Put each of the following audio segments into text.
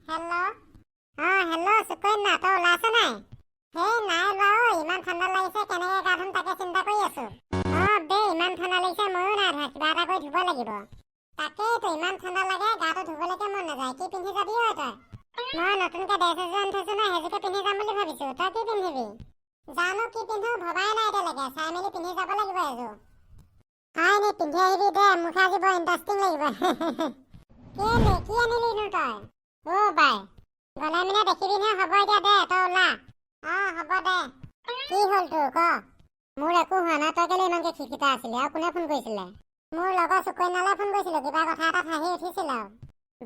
Hello'. অঁ, hello' Sukanya, তই ওলাইছ নাই? হেই, নাই ওলোৱা ঐ। ইমান ঠাণ্ডা লাগিছে, কেনেকৈ গা ধুম তাকে চিন্তা কৰি আছো। অঁ বে, ইমান ঠাণ্ডা লাগিছে, ময়ো নাই ধোৱা। কিবা এটা কৰি ধুব লাগিব। তাকেইতো, ইমান ঠাণ্ডা লাগে, গাটো ধুবলৈকে মন নাযায়। কি পিন্ধি যাবি ঐ তই? মই নতুনকৈ ড্ৰেছ এযোৰ আনি থৈছো নহয়, সেইযোৰকে পিন্ধি যাম বুলি ভাবিছো। তই কি পিন্ধিবি? জানো কি পিন্ধো, ভবাই নাই এতিয়ালৈকে। চাই মেলি পিন্ধি যাব লাগিব এযোৰ। হয় নি? পিন্ধি আহিবি দে, মোকহে আজি বৰ ইণ্টাৰেষ্টিং লাগিব। কেলে, কি আনিলিনো তই? অ' বাই, গ'লে মানে দেখিবি নহয়। হ'ব এতিয়া দে, তই ওলা। অঁ, হ'ব দে। কি হ'ল তোৰ, ক? মোৰ একো হোৱা নাই। তই কেলে ইমানকে খিটখিটাই আছিলি? আৰু কোনে ফোন কৰিছিলে? মোৰ লগৰ সুকন্যালৈ ফোন কৰিছিলো। কিবা কথা এটাত হাঁহি উঠিছিল। আৰু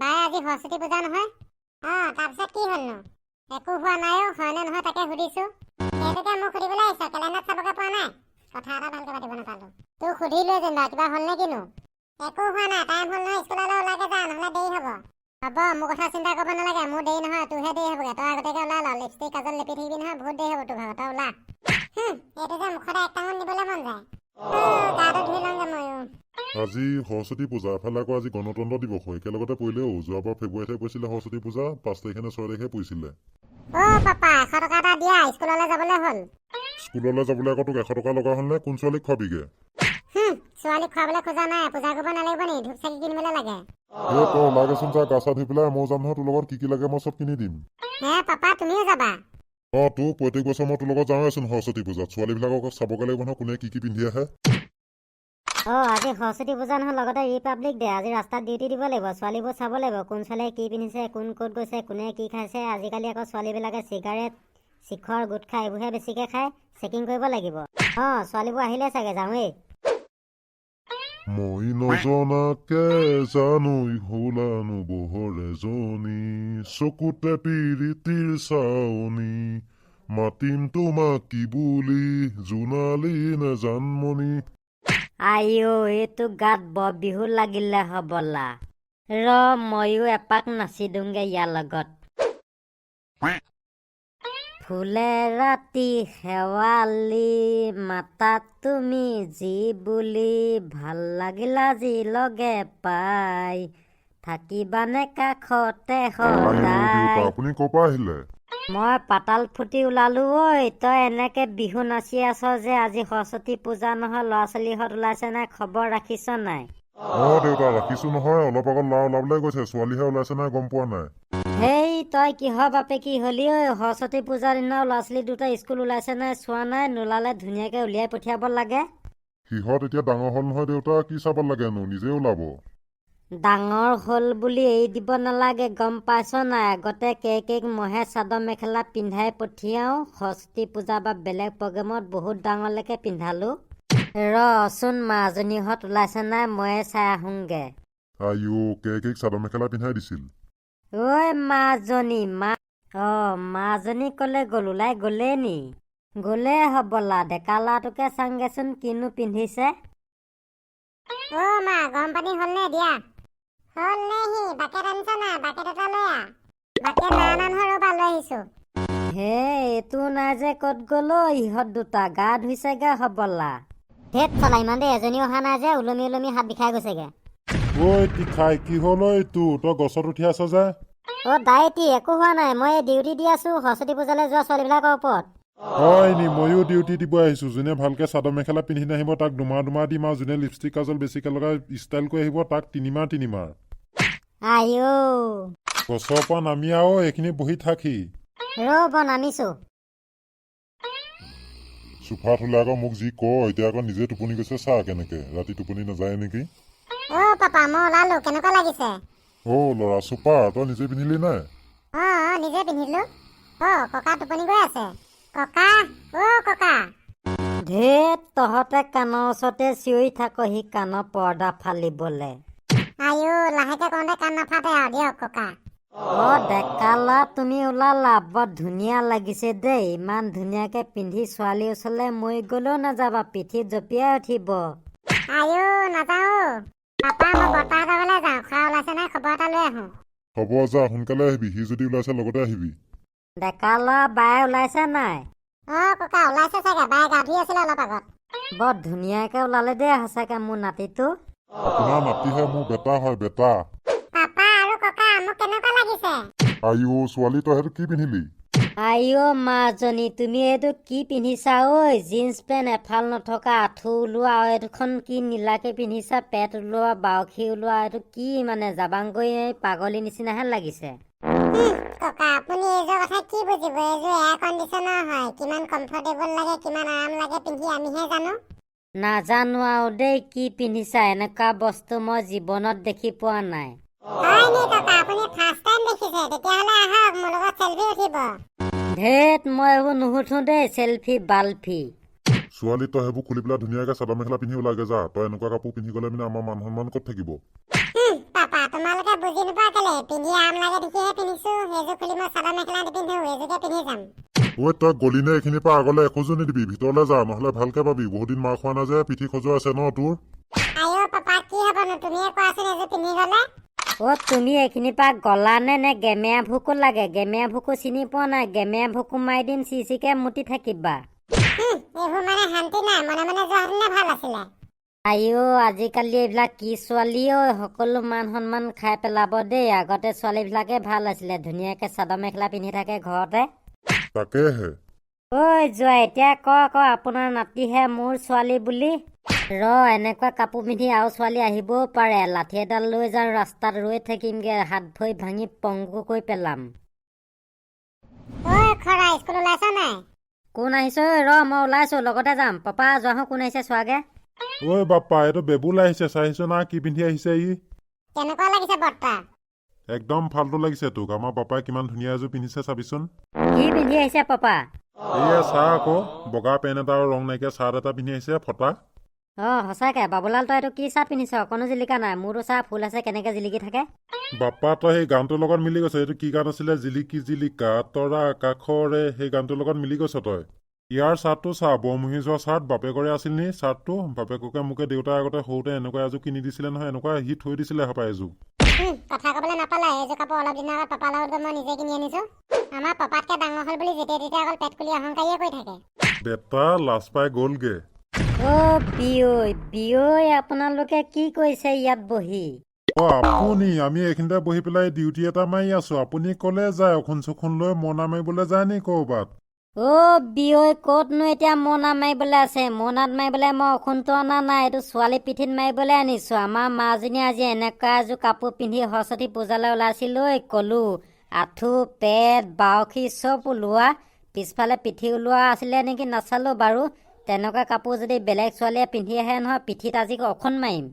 বাই, আজি সৰস্বতী পূজা নহয়? অঁ, তাৰপিছত কি হ'লনো? একো হোৱা নাই অ'। হয়নে নহয় তাকে সুধিছো। সেইটোকে মোক সুধিবলৈ আহিছ? কেলেণ্ডাৰত চাবগে পোৱা নাই? কথা এটা ভালকে পাতিব নাপালো। তোক সুধিলোৱে যেনিবা, কিবা হ'ল নে কিনো? একো হোৱা নাই। টাইম হ'ল নহয়, স্কুললৈ ওলাগে যা, নহ'লে দেৰি হ'ব। হ'ব, মোৰ কথা চিন্তা কৰিব নালাগে। মোৰ দেৰি নহয়, তোৰহে দেৰি হ'বগে। তই আগতীয়াকৈ ওলাই ল। লিপষ্টিক কাজল লেপি থাকিবি নহয়, বহুত দেৰি হ'ব তোৰ ভাগৰ। তই ওলা। এইটো যে মুখতে এক টাঙোন দিবলৈ মন যায়। গাটো ধুই লওঁগে ময়ো। আজি সৰস্বতী পূজা, এফালে আকৌ আজি গণতন্ত্ৰ দিৱস হয়। একেলগতে পৰিলে অ'। যোৱাবাৰ ফেব্ৰুৱাৰীতহে পৰিছিলে সৰস্বতী পূজা, 5 তাৰিখে নে 6 তাৰিখে পৰিছিলে। অ' পাপা, 100 টকা এটা দিয়া, স্কুললৈ যাবলৈ হ'ল। স্কুললৈ যাবলৈ আকৌ তোক 100 টকা লগা হ'লনে? কোন ছোৱালীক খোৱাবিগে? ছোৱালীক খুৱাবলৈ খোজা নাই। পূজা কৰিব নালাগিব নি? ধূপ চাকি কিনিবলৈ লাগে। এ, তই ওলাগেচোন যা, গা চা ধুই পেলাই। ময়ো যাম নহয় তোৰ লগত। কি কি লাগে মই চব কিনি দিম। হে পাপা, তুমিও যাবা? অঁ, তোৰ প্ৰত্যেক বছৰ মই তোৰ লগত যাওঁৱেচোন সৰস্বতী পূজাত। ছোৱালীবিলাকক চাবগৈ লাগিব নহয়, কোনে কি কি পিন্ধি আহে। অঁ, আজি সৰস্বতী পূজা নহয়, লগতে ৰিপাব্লিক ডে। আজি ৰাস্তাত ডিউটি দিব লাগিব। ছোৱালীবোৰ চাব লাগিব, কোন ছোৱালীয়ে কি পিন্ধিছে, কোন ক'ত গৈছে, কোনে কি খাইছে। আজিকালি আকৌ ছোৱালীবিলাকে চিগাৰেট, শিখৰ, গুটখা এইবোৰহে বেছিকৈ খায়। চেকিং কৰিব লাগিব। অঁ, ছোৱালীবোৰ আহিলে চাগে, যাওঁৱেই। মই নজনাকে জানৈ হলানো বহৰ এজনী, চকুতে পিৰিতিৰ চাৱনি, মাতিম তোমাক কি বুলি, জোনালী নে জানমণি? আইঅ, এইটো গাত বৰ বিহু লাগিলে হবলা। ৰ, ময়ো এপাক নাচি দিওঁগে ইয়াৰ লগত। ফুলে ৰাতি শেৱালি মাতা তুমি যি বুলি, ভাল লাগিল আজি লগে পাই, থাকিবানে কাষতে আইঅ দেউতা। সদায়? আপুনি ক'ৰ পৰা আহিলে? মই পাতাল ফুটি ওলালো ঐ। তই এনেকে বিহু নাচি আছ যে? আজি সৰস্বতী পূজা নহয়, ল'ৰা ছোৱালীহঁত ওলাইছে নাই, খবৰ ৰাখিছ নাই? অ দেউতা, ৰাখিছো নহয়। অলপ আগত ল'ৰা ওলাবলৈ গৈছে, ছোৱালীহে ওলাইছে নাই গম পোৱা নাই। হেই, তই কিহৰ বাপেকি হলি ঐ? সৰস্বতী পূজাৰ দিনা ল'ৰা ছোৱালী দুটা স্কুল ওলাইছে নাই চোৱা নাই? নোলালে ধুনীয়াকে উলিয়াই পঠিয়াব লাগে। সিহঁত এতিয়া ডাঙৰ হ'ল নহয় দেউতা, কি চাব লাগেনো, নিজে ওলাব। ডাঙৰ হ'ল বুলি এৰি দিব নালাগে, গম পাইছ নাই? আগতে কেকেক মহে চাদৰ মেখেলা পিন্ধাই পঠিয়াওঁ। সৰস্বতী পূজা বা বেলেগ প্ৰগ্ৰেমত বহুত ডাঙৰলৈকে পিন্ধালো। ৰচোন, মাজনীহঁত ওলাইছে নাই ময়ে চাই আহোঁগে। আইঅ, কেকেক চাদৰ মেখেলা পিন্ধাই দিছিল। ঐ মাজনী, মা অ মাজনী কলে গ'ল? ওলাই গ'লেই নি? গ'লেই হ'বলা। ডেকা ল'ৰাটোকে চাংগেচোন, কিনো পিন্ধিছে। অ' মা, গৰম পানী হ'লনে দিয়া? হ'ল নে সি? বাকেট আনিছ নাই? বাকেট এটা লৈ আহ। বাকেট নাই অনা নহয়, ৰ'বা, লৈ আহিছো। হে, এইটো নাই যে, ক'ত গ'ল অ ইহঁত দুটা? গা ধুইছেগে হ'বলা। ধেত চালা, ইমান দেৰি এজনীও অহা নাই যে, ওলমি ওলমি হাত বিষাই গৈছেগে। ঐ তীখাই, কি হ'ল ঐ তোৰ? তই গছত উঠি আছ যে? অ' দাইটি, একো হোৱা নাই। মই এই ডিউটি দি আছো সৰস্বতী পূজালৈ যোৱা ছোৱালীবিলাকৰ ওপৰত। হয় নি? ময়ো ডিউটি দিব আহিছো। যোনে ভালকে চাদৰ মেখেলা পিন্ধি নাহিব, তাক দুমাৰ দুমাৰ দিম আৰু যোনে লিপষ্টিক কাজল বেছিকে লগাই ষ্টাইল কৰি আহিব, তাক তিনিমাৰ তিনিমাৰ। আইঅ। গছৰ পৰা নামি আহ, এইখিনি বহি থাকহি। ৰ'ব, নামিছো। চোফাত হ'লে আকৌ মোক যি কয়, এতিয়া আকৌ নিজে টোপনি গৈছে। চা কেনেকে, ৰাতি টোপনি নাযায় নেকি? অ' পাপা, মই ওলালো, কেনেকুৱা লাগিছে? অ' ল'ৰা, চুপাৰ। তই নিজে পিন্ধিলি নাই? অঁ, নিজে পিন্ধিলো। অ' ককা টোপনি গৈ আছে। ককা, অ' ককা। ধেত, তহঁতে কাণৰ ওচৰতে চিঞৰি থাকহি, কাণৰ পৰ্দা ফালিবলে। আইঅ, লাহেকে কওঁতে কাণ নাফাটে আৰু দিয়ক ককা। অ ডেকা ল'ৰা, তুমি ওলালা, বৰ ধুনীয়া লাগিছে দেই। ইমান ধুনীয়াকে পিন্ধি ছোৱালীৰ ওচৰলৈ মৰি গ'লেও নাযাবা, পিঠিত জঁপিয়াই উঠিব। আইঅ, নাযাওঁ অ'। পাপা, মই বৰ্তাহঁতৰ ঘৰলৈ যাওঁ। খুৰা ওলাইছে নাই খবৰ এটা লৈ আহোঁ। হ'ব যা, সোনকালে আহিবি। সি যদি ওলাইছে লগতে আহিবি। ডেকা ল'ৰা, বাই ওলাইছে নাই? অ' ককা, ওলাইছে চাগে। বাই গা ধুই আছিলে অলপ আগত। বৰ ধুনীয়াকে ওলালে দেই সঁচাকে মোৰ নাতিটো। আপোনাৰ নাতিহে, মোৰ বেটা হয়, বেটা। পাপা আৰু ককা, মোক কেনেকুৱা লাগিছে? আইও ছোৱালী, তই সেইটো কি পিন্ধিলি? আইঅ মাজনী, তুমি এইটো কি পিন্ধিছা ঐ? জীন্স পেণ্ট এফাল নথকা, আঁঠু ওলোৱা, আৰু এইটোখন কি নীলাকে পিন্ধিছা, পেট ওলোৱা, বাউসী ওলোৱা, এইটো কি মানে জাবাংগৈ এই পাগলী নিচিনাহে লাগিছে। ককা, আপুনি এইযোৰ কথা কি বুজিব? এইযোৰ এয়াৰ কণ্ডিশ্যনৰ হয়। কিমান কমফৰ্টেবল লাগে, কিমান আৰাম লাগে পিন্ধি, আমিহে জানো। নাজানো আৰু দেই, কি পিন্ধিছা। এনেকুৱা বস্তু মই জীৱনত দেখি পোৱা নাই। হয় নি ককা? আপুনি ফাৰ্ষ্ট টাইম দেখিছে? তেতিয়াহ'লে আহক, মোৰ লগত চেলফি উঠিব। ধেত, মই এইবোৰ নুশুঠো দেই চেলফি বালফি। ছোৱালী, তই সেইবোৰ খুলি পেলাই ধুনীয়াকে চাদৰ মেখেলা পিন্ধি ওলাগে যা। তই এনেকুৱা কাপোৰ পিন্ধি গ'লে মানে আমাৰ মান সন্মান ক'ত থাকিব? পাপা, তোমালোকে বুজি নোপোৱা কেলে? পিন্ধি আৰাম লাগে দেখিহে পিন্ধিছো। সেইযোৰ খুলি মই চাদৰ মেখেলা নিপিন্ধো, এইযোৰকে পিন্ধি যাম। ঐ, তই গলি নে? এইখিনিৰ পৰা আগলে এখোজো নিদিবি, ভিতৰলৈ যা, নহ'লে ভালকে পাবি। বহুত দিন মাৰ খোৱা নাই যে, পিঠি খজুৱাই আছে ন তোৰ? আইঅ পাপা, কি হ'বনো তুমিয়ে কোৱাচোন এইযোৰ পিন্ধি গ'লে? অ' তুমি এইখিনিৰ পৰা গলা নে নে গেমেয়া ভুকু লাগে? গেমেয়া ভুকু চিনি পোৱা নাই? গেমেয়া ভুকু মাৰি দিম, চিচিকে মুতি থাকিবা। এইবোৰ মানে শান্তি নাই। মনে মনে যোৱাহেঁতেনে ভাল আছিলে। আইঅ, আজিকালি এইবিলাক কি ছোৱালী ঐ, সকলো মান সন্মান খাই পেলাব দেই। আগতে ছোৱালীবিলাকে ভাল আছিলে, ধুনীয়াকে চাদৰ মেখেলা পিন্ধি থাকে ঘৰতে। তাকেহে। ঐ যোৱা, এতিয়া ক আকৌ আপোনাৰ নাতিহে মোৰ ছোৱালী বুলি। ৰ, এনেকুৱা কাপোৰ পিন্ধি আৰু ছোৱালী আহিবও পাৰে। লাঠি এডাল লৈ যাওঁ, ৰাস্তাত ৰৈ থাকিমগে, হাত ভৰি ভাঙি পংগু কৰি পেলাম। ঐ খৰা, স্কুল ওলাইছ নাই? কোন আহিছে ঐ? ৰ, মই ওলাইছো, লগতে যাম। পাপা, যোৱাহো, কোন আহিছে চোৱাগে। ঐ বাপ্পা, এইটো বেবুল আহিছে। চাইছ না কি পিন্ধি আহিছে ই? কেনেকুৱা লাগিছে বৰ্তা? একদম ফাল্টু লাগিছে তোক। আমাৰ পাপাই কিমান ধুনীয়া এযোৰ পিন্ধিছে চাবিচোন। কি পিন্ধি আহিছে পাপা? এয়া চা আকৌ, বগা পেণ্ট এটা আৰু ৰং নাইকিয়া চাৰ্ট এটা পিন্ধি আহিছে ফটা। অ সঁচাকে বাবুলাল, তই এইটো কি চাৰ্ট পিন্ধিছ? অকণো জিলিকা নাই। মোৰতো চা, ফুল আছে, কেনেকে জিলিকি থাকে। বাপ্পা, তই সেই গানটোৰ লগত মিলি গৈছ। এইটো কি গান আছিলে, জিলিকি জিলিকা তৰা আকাশৰে, সেই গানটোৰ লগত মিলি গৈছ তই। ইয়াৰ চাৰ্টটো চা, বৰমুহি যোৱা চাৰ্ট। বাপেকৰে আছিল নি চাৰ্টটো? বাপেককে মোকে দেউতাই আগতে সৰুতে এনেকুৱা এযোৰ কিনি দিছিলে নহয়, এনেকুৱা সি থৈ দিছিলে হপাই এযোৰ। কথা ক'বলৈ নাপালে। এইযোৰ কাপোৰ অলপ দিনৰ আগত পাপাৰ লগত গৈ মই নিজে কিনি আনিছো। আমাৰ পাপাতকে ডাঙৰ হ'ল বুলি যেতিয়া তেতিয়া অকল পেট কুলি অহংকাৰীয়ে কৰি থাকে। বেটা লাজ পাই গ'লগে। অ বিয়ৈ বিয়ৈ, আপোনালোকে কি কৰিছে ইয়াত বহি? অ আপুনি, আমি এইখিনিতে বহি পেলাই ডিউটি এটা মাৰি আছো। আপুনি ক'লে যায় অখোন চখোন লৈ মৰণা মাৰিবলৈ যায় নি ক'ৰবাত? অ বিয়ৈ, ক'তনো এতিয়া মৰণা মাৰিবলৈ আছে? মৰণাত মাৰিবলৈ মই অখোনটো অনা নাই, এইটো ছোৱালী পিঠিত মাৰিবলৈ আনিছো। আমাৰ মাজনীয়ে আজি এনেকুৱা এযোৰ কাপোৰ পিন্ধি সৰস্বতী পূজালৈ ওলাইছিল ঐ। ক'লো আঁঠু, পেট, বাউসী চব ওলোৱা, পিছফালে পিঠি ওলোৱা আছিলে নেকি নাচালো বাৰু। তেনেকুৱা কাপোৰ যদি বেলেগ ছোৱালীয়ে পিন্ধি আহে নহয়, পিঠিত আজি অখোন মাৰিম।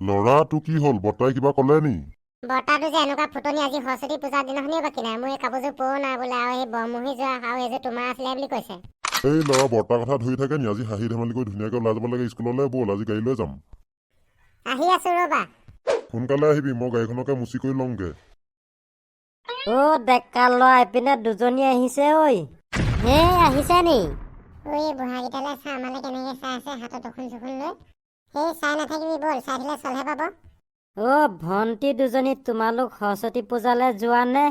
ল'ৰা, তোৰ কি হ'ল? বৰ্তাই কিবা ক'লে নি? বৰ্তাটো যে এনেকুৱা ফুটনি, আজি সৰস্বতী পূজাৰ দিনাখনেই বাকী নাই। মোৰ এই কাপোৰযোৰ পুৰণা বোলে, আৰু সেই বৰমুহি যোৱা, আৰু এইযোৰ তোমাৰ আছিলে বুলি কৈছে। এই ল'ৰা, বৰ্তাৰ কথা ধৰি থাকে নি? আজি হাঁহি ধেমালি কৰি ধুনীয়াকৈ ওলাই যাব লাগে স্কুললৈ। ব'ল, আজি গাড়ী লৈ যাম। আহি আছো, ৰ'বা। সোনকালে আহিবি, মই গাড়ীখনকে মুচি কৰি লওঁগে। অ ডেকা ল'ৰা, এইপিনে দুজনী আহিছে ঐ। হে, আহিছে নি? ঐ, বুঢ়াকেইটালৈ চা, আমালৈ কেনেকে চাই আছে হাতত অখোন চখোন লৈ। সেই চাই নাথাকিবি, ব'ল, চাই থাকিলে চলহে পাব। অ ভণ্টি দুজনী, তোমালোক সৰস্বতী পূজালৈ যোৱা নে?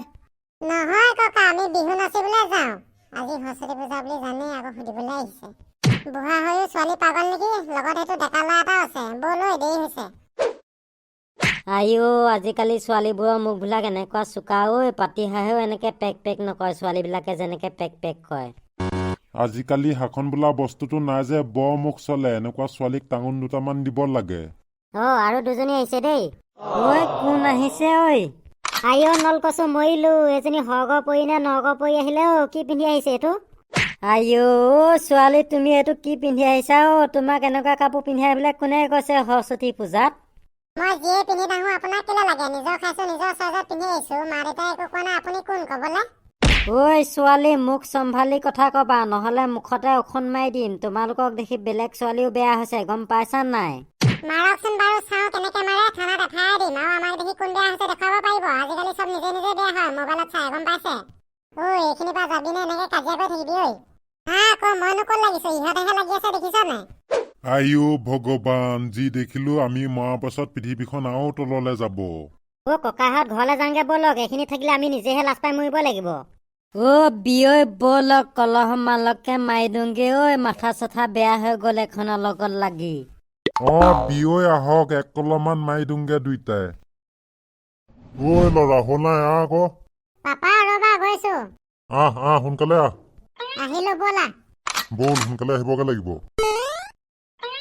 নহয় ককা, আমি বিহু নাচিবলৈ যাওঁ। আজি সৰস্বতী পূজা বুলি জানেই, আকৌ সুধিবলৈ আহিছে। বুঢ়া হৈও ছোৱালী পাগল নেকি? লগত সেইটো ডেকা ল'ৰা এটাও আছে। ব'ল ঐ, দেৰি হৈছে। আইঅ, আজিকালি ছোৱালীবোৰৰ মুখবিলাক এনেকুৱা চোকা ঐ, পাতি হাঁহেও এনেকে পেক পেক নকয়, ছোৱালীবিলাকে যেনেকে পেক পেক কয়। আজিকালি শাসন বোলা বস্তুটো নাই যে, বৰ মুখ চলে। এনেকুৱা ছোৱালীক টাঙোন দুটামান দিব লাগে। অ, আৰু দুজনী আহিছে দেই। ঐ, কোন আহিছে ঐ? আইঅ নলকচু, মৰিলো! এজনী সৰ্গ পৰি নে নৰ্গ পৰি আহিলে অ। কি পিন্ধি আহিছে এইটো? আইঅ ছোৱালী, তুমি এইটো কি পিন্ধি আহিছা অ? তোমাক এনেকুৱা কাপোৰ পিন্ধি আহিবলৈ কোনে কৈছে সৰস্বতী পূজাত? মই যিয়ে পিন্ধি নাহো আপোনাক কেলে লাগে? নিজৰ খাইছো, নিজৰ চইজত পিন্ধি আহিছো। মা দেউতাই একো কোৱা নাই, আপুনি কোন কবলে? ঐ ছোৱালী, মুখ চম্ভালি কথা কবা, নহ'লে মুখতে ওখোন মাৰি দিম। তোমালোকক দেখি বেলেগ ছোৱালীও বেয়া হৈছে, গম পাইছা নাই? মাৰকচোন বাৰু, চাওঁ কেনেকে মাৰে। থানাত এফায়াৰ দিম। আৰু আমাক দেখি কোন বেয়া হৈছে দেখুৱাব পাৰিব? আজিকালি চব নিজে নিজে বেয়া হয় মোবাইলত চাই, গম পাইছে? ঐ, এইখিনিৰ পৰা যাবি নে এনেকে কাজিয়া কৰি থাকিবি ঐ? হা, আকৌ মইনো ক'ত লাগিছো? ইহঁতেহে লাগি আছে, দেখিছ নাই? আইও ভগৱান, যি দেখিলো, আমি মৰাৰ পাছত পৃথিৱীখন আৰু তললে যাব। অ ককাহঁত, ঘৰলৈ যাওঁগে ব'লক। এইখিনি থাকিলে আমি নিজেহে লাজ পাই মৰিব লাগিব। অ বিয়ৈ, ব'লক, কলহ মালকে মাৰি দিওঁগে ঐ। মাথা চাথা বেয়া হৈ গ'ল এখনৰ লগত লাগি। অ বিয়ৈ, আহক, এক কলমান মাৰি দিওঁগে দুইটাই। ঐ ল'ৰা, হ'ল নাই? আহ আকৌ। পাপা, ৰ'বা, গৈছো। আহ আহ, সোনকালে আহ। আহিলো, ব'লা। ব'ল, সোনকালে আহিবগে লাগিব।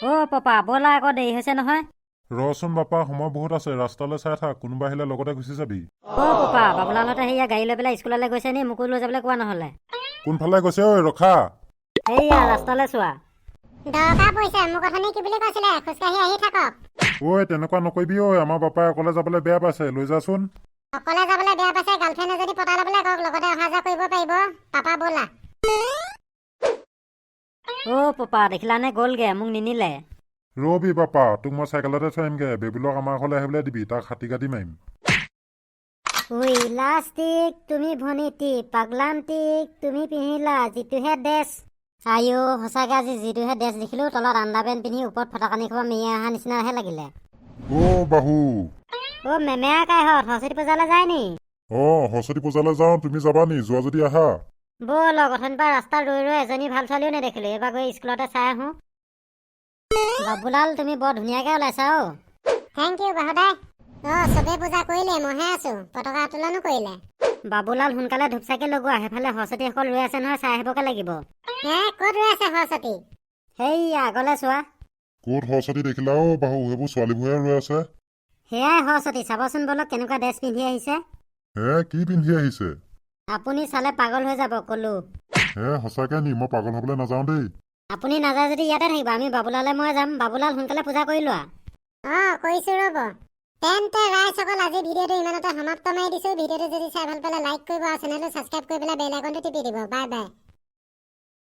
অ' পাপা, ব'লা আকৌ, দেৰি হৈছে নহয়। ৰচোন বাপা, সময় বহুত আছে। ৰাস্তালৈ চাই থাক, কোনোবা আহিলে লগতে গুচি যাবি। অ' পাপা, বাবুলালহঁতে সেয়া গাড়ী লৈ পেলাই স্কুললৈ গৈছে নি? মোকো লৈ যাবলৈ কোৱা নহ'লে। কোনফালে গৈছে ঐ? ৰখা। সেয়া ৰাস্তালৈ চোৱা। দৰকাৰ পৰিছে মোক। অথনি কি বুলি কৈছিলে? খোজকাঢ়ি আহি থাকক। ঐ, তেনেকুৱা নকৰিবি ঐ। আমাৰ বাপাই অকলে যাবলৈ বেয়া পাইছে, লৈ যাচোন। অকলে যাবলৈ বেয়া পাইছে, গাৰ্লফ্ৰেণ্ড এজনী পতাই ল'বলৈ কওক, লগতে অহা যোৱা কৰিব পাৰিব। পাপা, ব'লা। অ' পাপা, দেখিলানে? গ'লগে, মোক নিনিলে। ৰবি বাপা, তোক মই চাইকেলতে থৈ আহিমগে। বেবুলক আমাৰ ঘৰলৈ আহিবলৈ দিবি, তাক হাতী কাটি মাৰিম। ঐ ইলাষ্টিক, তুমি ভনীটি পাগলান্তিক, তুমি পিন্ধিলা যিটোহে ড্ৰেছ। আইঅ, সঁচাকে আজি যিটোহে ড্ৰেছ দেখিলো, তলত আণ্ডাৰ পেণ্ট পিন্ধি ওপৰত ফটাকানি খোপা মেৰি অহা নিচিনাহে লাগিলে। অ' বাহু। অ' মেমেয়া কাইহঁত সৰস্বতী পূজালৈ যায় নি? অ, সৰস্বতী পূজালৈ যাওঁ। তুমি যাবা নি? যোৱা যদি আহা। ব'লক। অথনিৰ পৰা ৰাস্তাত ৰৈ ৰৈ এজনী ভাল ছোৱালীও নেদেখিলো। এইবাৰ গৈ স্কুলতে চাই আহোঁ। বাবুলাল, তুমি বৰ ধুনীয়াকে ওলাইছা অ'। Thank U বাহুদাই। অ', চবেই পূজা কৰিলে, মইহে আছো। পতাকা উত্তোলনো কৰিলে। বাবুলাল, সোনকালে ধূপ চাকি লগোৱা। সেইফালে সৰস্বতীসকল ৰৈ আছে নহয়, চাই আহিবগে লাগিব। হে, ক'ত ৰৈ আছে সৰস্বতী? সেই আগলে চোৱা। ক'ত সৰস্বতী দেখিলা অ' বাহু? সেইবোৰ ছোৱালীবোৰহে ৰৈ আছে। সেয়াই সৰস্বতী, চাবচোন ব'লক, কেনেকুৱা ড্ৰেছ পিন্ধি আহিছে। হে, কি পিন্ধি আহিছে? আপুনি চালে পাগল হৈ যাব কলো। হে, সঁচাকে নি? মই পাগল হ'বলৈ নাযাওঁ দেই। আপুনি নাযায় যদি ইয়াতে থাকিব, আমি বাবুলালে মই যাম। বাবুলাল, সোনকালে পূজা কৰি লোৱা। অ', কৰিছো, ৰ'ব। তেন্তে ৰাইজসকল, আজি ভিডিঅ'টো ইমানতে সমাপ্ত মাৰি দিছো। ভিডিঅ'টো যদি চাই ভাল পালে লাইক কৰিব আৰু চেনেলটো ছাবস্ক্ৰাইব কৰি পেলাই বেল আইকনটো টিপি দিব। Bye bye.